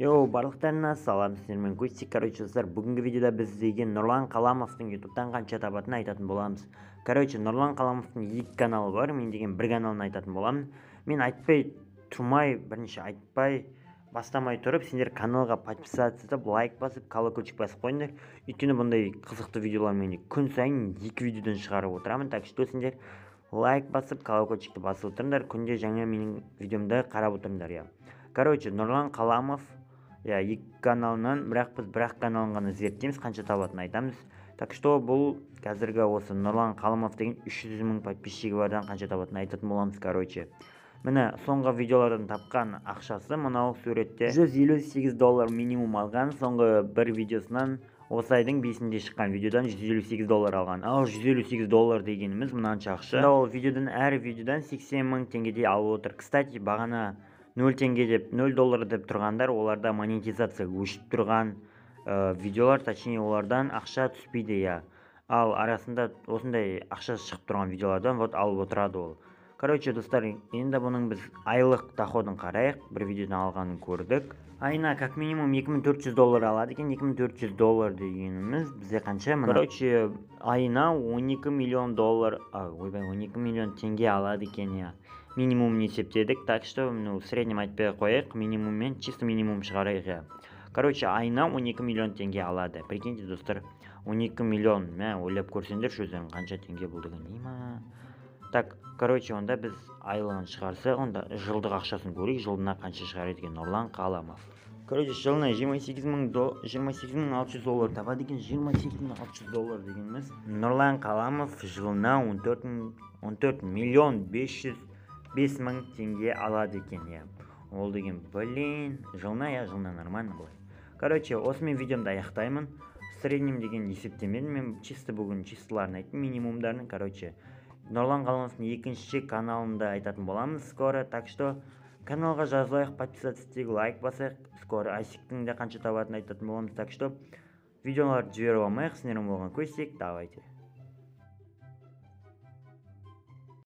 Йоу, барлықтарына салам, сіздермен Көстик. Короче, достар, бүгінгі видеода біз деген Нұрлан Қаламовтың ютубтан қанша табатынын айтатын боламыз. Короче, Нұрлан Қаламовтың екі каналы бар, мен деген бір каналын айтатын боламын. Мен айтпай тұрмай, бірінші айтпай бастамай тұрып, сендер каналға подписаться етіп, лайк басып, колокольчик басып қойыңдар. Өйткені бұндай қызықты видеолар мен күн сайын екі видеодан шығарып отырамын. Так что сендер лайк басып, колокольчикті басып отырыңдар, күнде жаңа менің видеомды қарап отырыңдар, иә. Короче, Нұрлан Қаламов, иә, екі каналынан, бірақ біз бір-ақ каналын ғана зерттейміз, қанша табатынын айтамыз. Так что бұл қазіргі осы Нұрлан Қаламов деген 300 мың подписчигі бардан қанша табатынын айтатын боламыз, короче. Міне, соңғы видеолардан тапқан ақшасы мынау суретте 158 доллар минимум алған. Соңғы бір видеосынан, осы айдың 5-інде шыққан видеодан 158 доллар алған. Ал 158 доллар дегеніміз мынанша ақша. Ол видеодан, әр видеодан 80 мың теңгедей алып отыр. Кстати, бағана 0 теңге деп, 0 доллар деп тұрғандар, оларда монетизация өшіп тұрған видеолар, точнее, олардан ақша түспейді, иә. Ал арасында осындай ақша шығып тұрған видеолардан вот алып отырады ол. Короче, достар, енді бұның біз айлық доходын қарайық. Бір видеодан алғанын көрдік. Айына как минимум 2400 доллар алады екен. 2400 доллар дегеніміз бізде қанша? Мына. Короче, айына 12 миллион доллар, а, ойбай, 12 миллион теңге алады екен, иә. Минимум есептедік, так что, ну, в среднем айтпай ақ қояйық, минимуммен, чисто минимум шығарайық, иә. Короче, айына 12 миллион теңге алады. Прикиньте, достар, 12 миллион, мә, ойлап көрсеңдерші өздерің, қанша теңге бұл деген, има. Так, короче, онда біз айлығын шығарсақ, онда жылдық ақшасын көрейік, жылына қанша шығарады екен Нұрлан Қаламов. Короче, жылына 28 600 доллар табады екен. 28 600 доллар дегеніміз Нұрлан Қаламов жылына 14 мың, 14 миллион 505 мың теңге алады екен, иә. Ол деген, блин, жылына, иә, жылына нормально былай. Короче, осымен видеомды аяқтаймын. В среднем деген есептемедім мен, чисто бүгін чистоларын айттым, минимумдарын. Короче, Нұрлан Қаламовтың екінші каналында айтатын боламыз скоро. Так что каналға жазылайық, подписаться етейік, лайк басайық. Скоро Асиктің де қанша табатынын айтатын боламыз. Так что видеоларды жіберіп алмайық. Сіздермен болған Көстик, давайте.